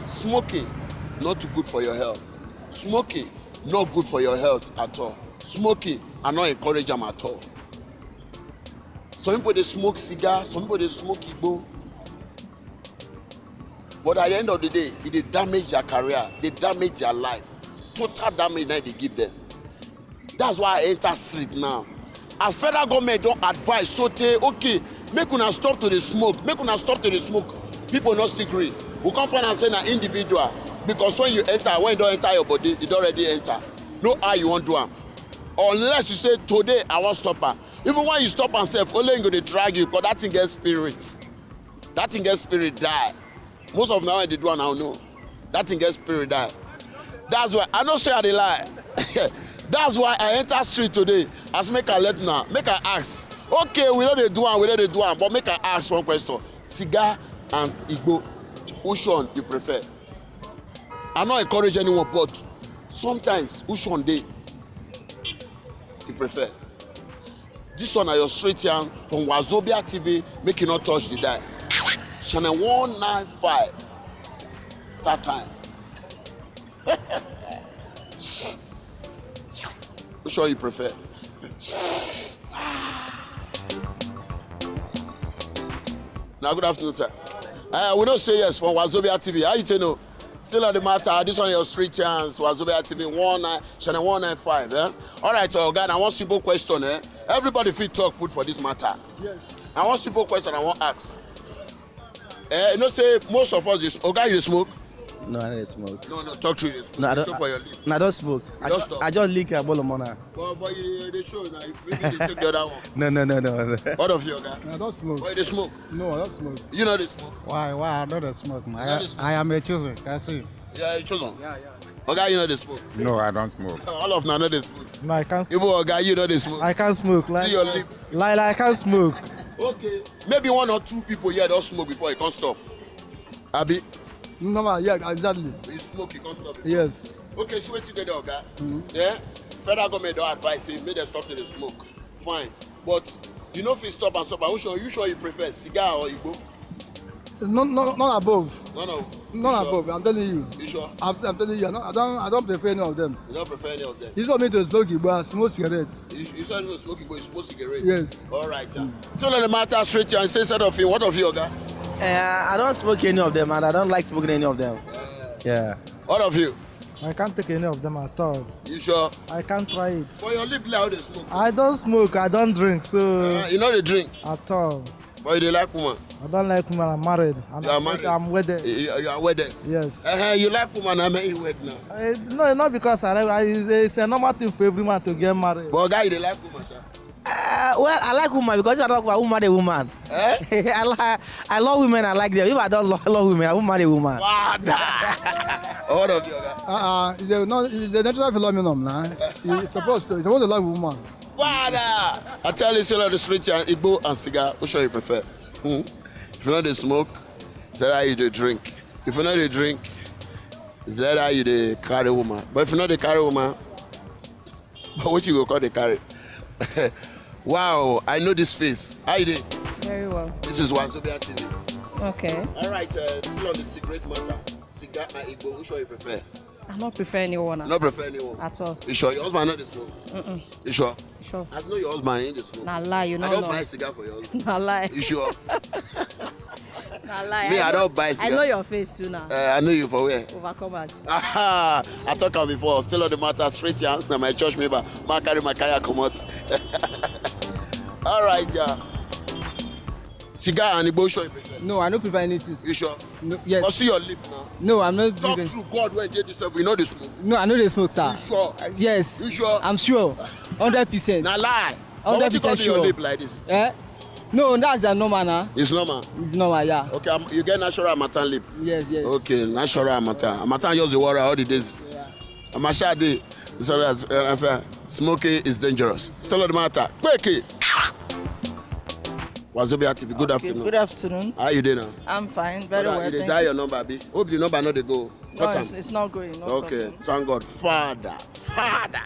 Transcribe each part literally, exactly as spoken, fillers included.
Smoking not too good for your health. Smoking not good for your health at all. Smoking, I no encourage am at all. Some people dey smoke cigar, some people dey smoke igbo. But at the end of the day, e dey damage their career, dey damage their life. Total damage na e dey give them. That's why I enter street now. As federal government don advise, so tey, okay, make una stop to dey smoke, make una stop to dey smoke. People no still gree. We come find out say na individual, because when you enter, when you don enter your body, e don already enter. No how you wan do am. Unless you say, "Today, I wan stop am." Even when you stop am sef, only e go dey drag you, 'cause that thing get spirit. That thing get spirit die. Most of now when they do am, I know. That thing get spirit die. That's why I no say I dey lie. That's why I enter street today. As make I let una, make I ask. Okay, we no dey do am, we no dey do am, but make I ask one question. Cigar and igbo, which one you prefer? I no encourage anyone, but sometimes which one dey you prefer? This one na your straight yarn from Wazobia T V. Make you no touch the dial. Channel one nine five. Start time. Which one you prefer? Now, good afternoon, sir. Uh, we don't say yes from Wazobia T V. How you take know? Still on the matter. This one your street chance. Wazobia T V one nine, channel one nine five. Eh? All right, oga. Now one simple question. Eh? Everybody fit talk put for this matter. Yes. Now one simple question I wan ask. Eh, you know say most of us, this oga, you dey smoke? No, I don't smoke. No, no, talk true. You dey smoke. No, I Dey don't. show for your lip. No, I don't smoke. I Just just, stop. I just lick a ball of money. But but you dey show now. Maybe you dey take the other one. No, no, no, no. What of you, oga? I don't smoke. But you dey smoke. No, I don't smoke. You no dey smoke. Why? Why? I don't smoke, man. You no dey smoke. I, I am a chosen. I see. Yeah, you chosen. Yeah, yeah. Oga, you no dey smoke. No, I don't smoke. All of una no dey smoke. No, I can't. Even oga, you no dey smoke. I can't smoke. Like, See your lip. Like, like, I can't smoke. Okay. Maybe one or two people here don smoke before you come stop. Abi, No, man, yeah, exactly. you smoke, you come stop. Before. Yes. Okay, so wetin dey there, oga? Yeah. Federal government don advise say make dem stop to dey smoke. Fine, but you no fit stop and stop. Are you sure? You sure you prefer cigar or igbo? No, no, not above. No, no. Not You sure? Above. I'm telling you. You sure? I'm, I'm telling you, I don't, I don't, I don't prefer any of them. You don't prefer any of them. It's not me to smoke, but I smoke cigarette. You, you said you smoke igbo, you smoke cigarette. Yes. All right. Uh, still on the matter, straight and say, set of you. What of you, oga? Uh, I don't smoke any of them, and I don't like smoking any of them. Yeah. What of you? I can't take any of them at all. You sure? I can't try it. For your lip, like how they smoke. I don't smoke, I don't drink, so Uh, you know they drink, at all. But you dey like woman. I don't like women. I'm married. And You are I'm, married. I'm wedded. You, you are wedded. Yes. Uh-huh, you like woman, I mean you wed now. Eh, no, not because I like. I- It's, it's a normal thing for every man to get married. But guy, you dey like woman, sha. Uh, well, I like woman because if I don't like woman, a woman. Eh? I, like, I love women. I like them. If I don't love, love women, I won't marry a woman. Father. What of you, oga? Uh-uh. It's a, no, it's a natural phenomenon, now. It's supposed to. It's supposed to like woman. Father. I tell you, still on the street, and igbo and cigar. Which one you prefer? Hmm? If you know they smoke, say that you dey drink. If you know they drink, if that how you dey carry woman. But if you know they carry woman, but what you go call they carry? Wow, I know this face. How you dey? Very well. This is Wazobia T V. Okay. All right, uh, still on the cigarette matter. Cigar and igbo, which one you prefer? I don't prefer anyone No prefer anyone. At all. You sure your husband not dey smoke? You sure? Sure. I know your husband ain't dey smoke. Na lie, you I know. don't buy cigar for your husband. Na lie. You sure? Na lie. Me, I know- don't buy I cigar. Know your face too now. Uh, I know you for where? Overcomers. Aha! I talk am before. Still on the matter, straight chance. Now my church member, ma carry my kaya comot. All right, yeah. Cigar and igbo, which one you prefer? No, I don't prefer anything. You sure? No, yes. But see your lip now. No, I'm not Talk drinking. True God when dey this level, you know the smoke. No, I know they smoke, sir. You sure? Uh, yes. You sure? I'm sure. Hundred percent. Na lie. Hundred But what you percent call your sure. Lip like this? Eh? No, that's a normal now. It's normal. It's normal, yeah. Okay, I'm, you get natural harmattan lip. Yes, yes. Okay, natural harmattan. Harmattan just the water all the days. Harmattan dey. So that's uh, that's, uh, smoking is dangerous. Still on the matter. Quick. Wazobia T V, good Okay, afternoon. Good afternoon. How you doing now? I'm fine, very Brother, well. You dey Thank dial you. Your number, abi? Hope the number no dey go. No, Cut it's, am. It's not going. No Okay, Problem. Thank God. Father, Father.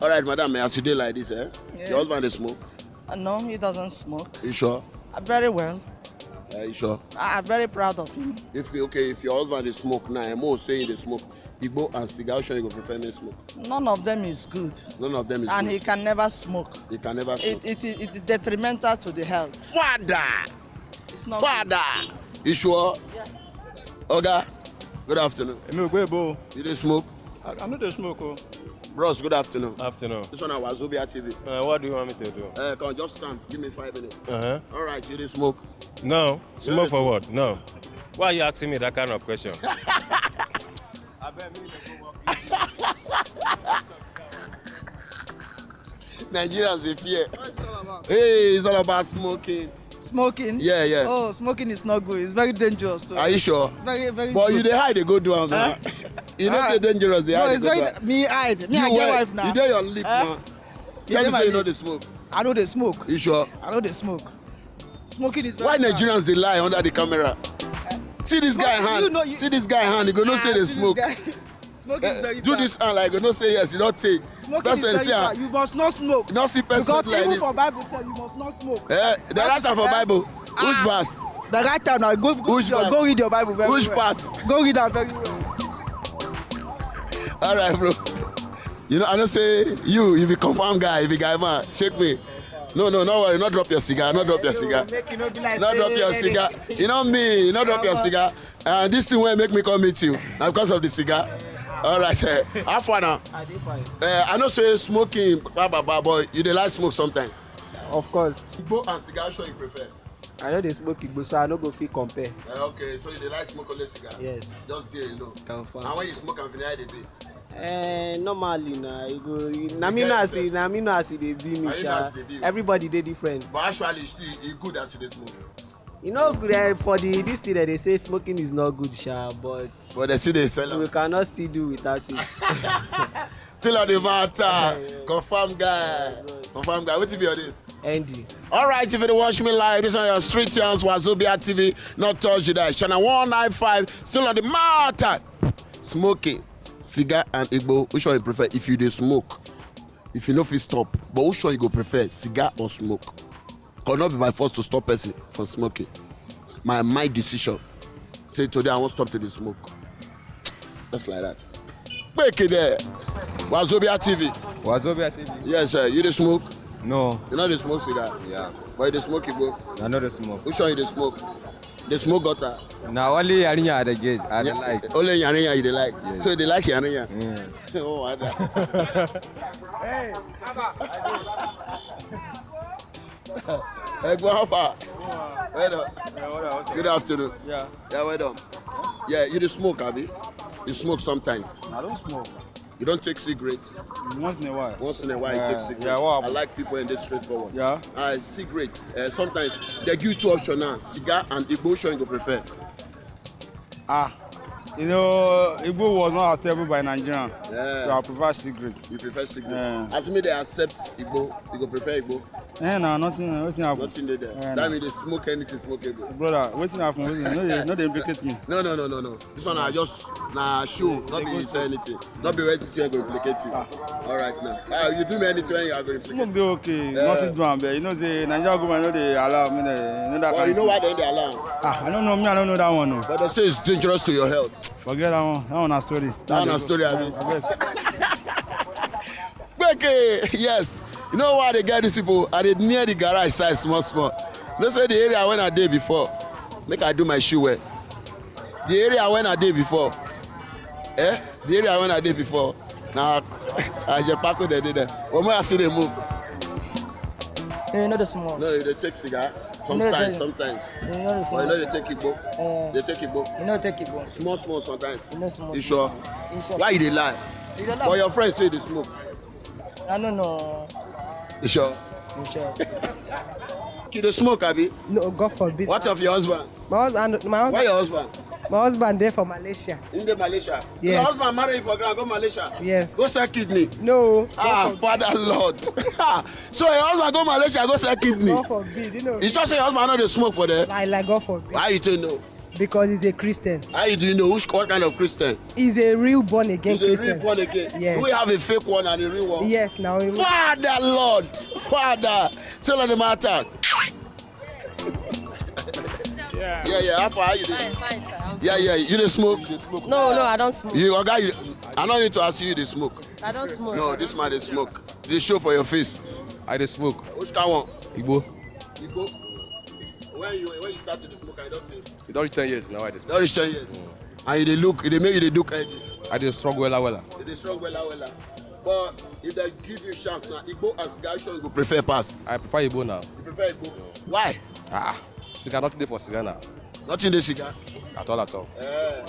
All right, madam, as you dey like this, eh? Yes. Your husband dey smoke? Uh, no, he doesn't smoke. You sure? Uh, very well. Are you sure? I'm very proud of him. If okay, if your husband dey smoke now, and Mo say he dey smoke, Igbo and cigar, which one you go prefer make smoke? None of them is good. None of them is And good. He can never smoke. He can never smoke. It, it, it is detrimental to the health. Father! It's not Father! You sure? Oga, good afternoon. Èmi ò gbé ìbò. You dey smoke? I, I no dey smoke o. Bros, good afternoon. Afternoon. This one na Wazobia T V. Uh, what do you want me to do? Uh, come just stand, give me five minutes. Uh-huh. All right, you dey smoke. No. Smoke for what? No. Why are you asking me that kind of question? Nigerians dey fear. Hey, it's all about smoking. Smoking? Yeah, yeah. Oh, smoking is not good. It's very dangerous. To Are you sure? Very, very. But good. You dey hide, dey go do am now. You know Ah. say dangerous. Dey No, hide, it's dey go very. do am. Me hide. Me, I You get wear- wife now. You dey your lip Eh? now. You Tell dey me my say you no lip. dey smoke. I no dey smoke. You sure? I no dey smoke. Smoking is very Why bad. Nigerians dey lie under the camera? See this guy Smoke, hand. you know you- See this guy hand. You go know Ah, say dey see smoke. This guy. Smoking is Eh, very do bad. This hand like you know say yes. You don take. Smoking That's is why you very see am. Bad. You must not smoke. You don see person Because like even this. For Bible sef, you must not smoke. Eh, the right am for Eh? Bible. Which Ah. Verse? The right time now. Go go Which read your, verse? Go read your Bible very Which well. Part? Go read am very well. All right, bro. You know, I know say you, you be confirm guy, you be guy man. Shake me. No, no, no worry. Not drop your cigar. Not drop your cigar. Make you no be like Not drop say your anything. Cigar. You know me. Not drop your cigar. And this thing wey make me come meet you na because of the cigar. All right, eh, how far now? I dey fine. Uh, I know say smoking, blah, blah, blah, but you dey like smoke sometimes. Of course. Igbo and cigar, which one you prefer? I no dey smoke igbo, so I no go fit compare. Uh, okay, so you dey like smoke only cigar? Yes. Just there alone. Confirm. And when you smoke am finish, how e dey be? Eh, normally na e go. Na You me get know as yourself. e na me know as e dey be me Na you know sha. as e dey be you. Everybody dey different. But actually, you see, e good as you dey smoke. E no good eh, for the this thing dem dey say smoking is not good sha, but But they still dey sell we am. Cannot still do without it. Still on the matter. Confirm guy. Confirm guy. Wetin be your name? Andy. All right, if you dey watch me live, this on your street channels, Wazobia T V, not touch you that. Channel one nine five, still on the matter. Smoking, cigar and igbo, which one you prefer if you dey smoke? If you no fit stop, but which one you go prefer, cigar or smoke? Cause no be by force to stop person from smoking. My my decision. Say today I wan stop to dey smoke. Just like that. Gbeke there. Wazobia T V. Wazobia T V. Yes, sir. You dey smoke? No. You no dey smoke cigar? Yeah. But you dey smoke igbo? I no dey smoke. Which one you dey smoke? Dey smoke gutter? Na only yarinya I dey get. I dey like. Only yarinya you dey like. Yes. So you dey like yarinya? Mm. Oh, wada. Hey, Egbon, how far? Well done. Good afternoon. Yeah. Yeah, well done. Yeah, you dey smoke, abi? You smoke sometimes. I don't smoke. You don't take cigarette. Once in a while. Once in a while, you Yeah, take cigarette. Yeah, what I happen? Like people when they straightforward. Yeah. Uh, cigarette. Uh, sometimes they give you two options now. Cigar and igbo, which one you go prefer? Ah, you know, Igbo was not acceptable by Nigerian, Yeah. So I prefer cigarette. You prefer cigarette. Yeah. As me, they accept igbo. You go prefer igbo. Eh, na nothing, nothing happen. Nothing dey there. Yeah, That no. Means they smoke anything smokeable. Brother, wetin happen? Wetin? No, dey- no, dey implicate me. No, no, no, no, no. This one na just na show, not be say anything. Not be where this one go implicate you. All right now. Uh, you do me anything when you are going to Smoke implicate. dey okay, Yeah. Nothing do am, but you know say Nigeria government no dey allow me. Dey, you know that But kind you know thing. Why they dey allow? Ah, I don't know. Me, I don't know that one. No. But they say it's dangerous to your health. Forget that one. That one na story. That one na story, abi? I guess. Gbeke, yes. You know why they get these people? Are they near the garage side small small? You know say the area when I dey before. Make I do my shoe well. The area when I dey before. Eh? The area when I dey before. Now, I just pack with the dey there. But when I see they move. Eh, no dey smoke. No, they take cigar. No, Sometimes, no. Sometimes. You know the But you know smoke. They take igbo. Eh. They take igbo. You know take igbo. Small, small sometimes. You know smoke. You sure? You sure? Why you dey lie? You dey lie. But your friend say they smoke. I don't know. You sure? You sure? You dey smoke, abi? No, God forbid. What of your husband? My husband, my Why husband, your husband? My husband there for Malaysia. In the Malaysia. Yes. Your husband marry you for ground, go Malaysia. Yes. Go sell kidney. No. Ah, Father Lord. So your husband go Malaysia, go sell kidney. God forbid, you know. You sure say your husband no dey smoke for there? Like, like God forbid. How you take know? Because he's a Christian. How you do you know which what kind of Christian? He's a real born again He's a Christian. Real born again. Yes. Do we have a fake one and a real one? Yes, now. Father Lord, Father, tell on the matter. Yeah, yeah. How far are you? Fine, fine, sir. Yeah, yeah. You dey smoke? You dey smoke? No, no, I don't smoke. You, oga, you, I no need to ask you. You dey smoke? I don't smoke. No, this man dey smoke. Dey show for your face. I dey smoke. Which kind one? Igbo. Igbo. When you when you start to dey smoke, I don't think. E don reach ten years now. I dey smoke. Don reach ten years. And you dey look, you dey make you dey look healthy. I dey strong wella wella. You dey strong wella wella. But if they give you chance now, Igbo and cigar, which one you go prefer pass? I prefer Igbo now. You prefer Igbo? Why? Ah, cigar, nothing dey for cigar now. Nothing dey cigar? At all, at all. Eh.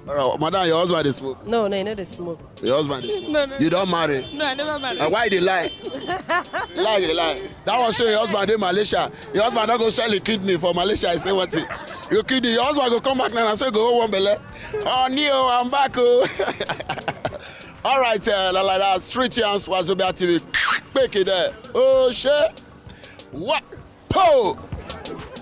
All right, madam, your husband dey smoke? No, no, he no dey smoke. Your husband dey smoke? No, no. You don marry? No, I never marry. Uh, why you dey lie? Lie, you dey lie. That one say your husband dey Malaysia. Your husband don go sell him kidney for Malaysia. I say wetin? Your kidney, your husband go come back now and say go hold one belle. Oh, Neo, I'm back, oh. All right, uh, like that. Street Yams, Wazobia T V. Make it there. Oh, shit. What? Po!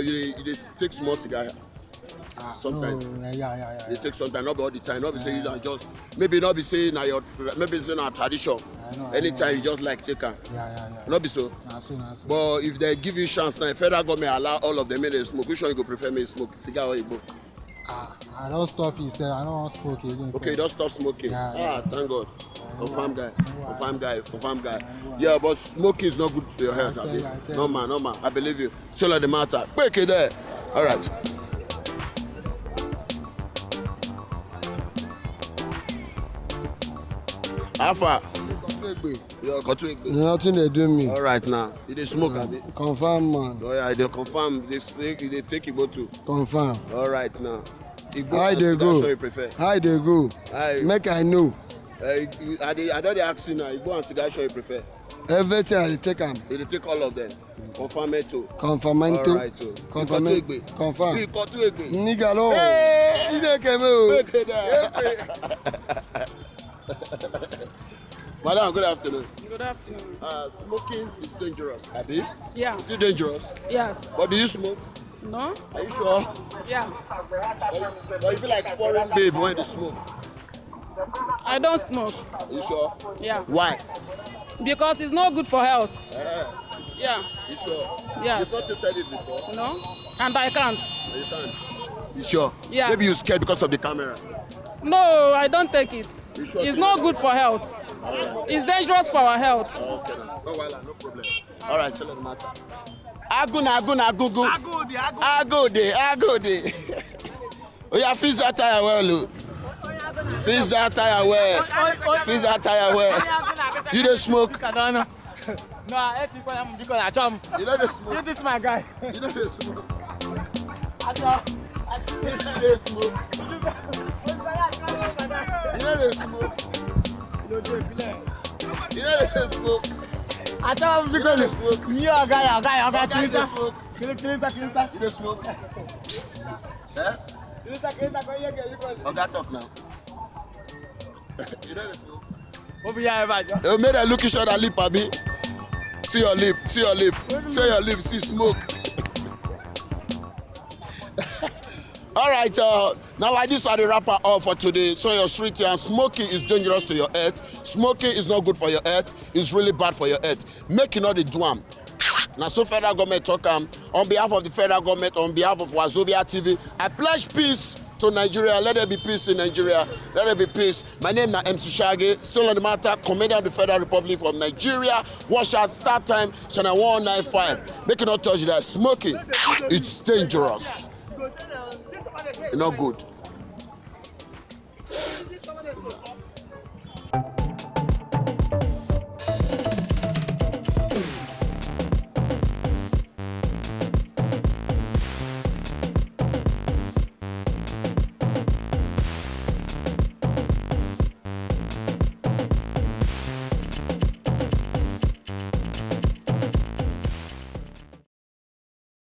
You dey, you dey take small cigar? Ah, sometimes. No, yeah, yeah, yeah, yeah. You take sometimes, not all the time. Not be say you don't just, maybe not be say na your, maybe say na tradition. I know, I know. Anytime you just like take am. Yeah, yeah, yeah. Not be so. Na so, na so. But if they give you chance now, if federal government allow all of them make dem smoke, which one you go prefer make you smoke? Cigar or Igbo? Ah, I don stop it, sir. I no wan smoke again, sir. Okay, you don stop smoking. Yeah, yeah. Ah, thank God. Confirm guy. Confirm guy. Confirm guy. Yeah, but smoking is not good to your health, abi? Normal, normal. I believe you. Still on the matter. Quick there. All right. How far? Your Kotu Egbe. Nothing dey do me. All right now. You dey smoke, abi? Confirm, man. Oh yeah, I dey confirm. They take, they take Igbo too. Confirm. All right now. Igbo and cigar, which one you prefer? How e dey go? Make I know. Uh, I dey, I don dey ask you now. Igbo and cigar, which one you prefer? Everything I dey take am. You dey take all of them. Confirmento. Confirmento. All right, so. Confirmento. Confirm. Igbo and cigar. Confirm. Igbo and cigar. Nigga, no. Hey! Chineke me o. Madam, good afternoon. Good afternoon. Uh, smoking is dangerous, abi? Yeah. Is it dangerous? Yes. But do you smoke? No. Are you sure? Yeah. But you, but you be like foreign babe when they smoke. I don't smoke. Are you sure? Yeah. Why? Because it's not good for health. Eh. Yeah. You sure? Yes. You thought you said it before? No. And I can't. You can't. You sure? Yeah. Maybe you scared because of the camera. No, I don't take it. You sure? It's not good for health. It's dangerous for our health. Okay, no. No wahala, no problem. All right, so let matter. Agu na agu na agugu. Agu dey, agu. Agu dey, agu dey. Oh yeah, fix that tire well, oh. Fix that tire well. Fix that tire well. You dey smoke? No, I hate people, I'm because I chum. You know the smoke. See this my guy. You know the smoke. I chum. I chum. You know the smoke. You know the smoke. You know the smoke. I chum because you know the smoke. You are guy, guy, guy. Oga, you dey smoke. Kill it, kill it, kill it. You dey smoke. Eh? Kill it, kill it, kill it. Oga, talk now. You know the smoke. Hope you ever. Yo, make dem look each other lip, abi. See your lip, see your lip, see your lip, see smoke. All right, uh, now like this, I dey wrap up all for today. So your street and smoking is dangerous to your health. Smoking is not good for your health. It's really bad for your health. Make you no dey do am. Na so federal government talk am. On behalf of the federal government, on behalf of Wazobia T V, I pledge peace to Nigeria. Let there be peace in Nigeria. Let there be peace. My name na M C Shaggy, still on the matter, commander of the Federal Republic of Nigeria. Watch out, start time, channel one nine five. Make you not touch that. Smoking, it's dangerous. E no good.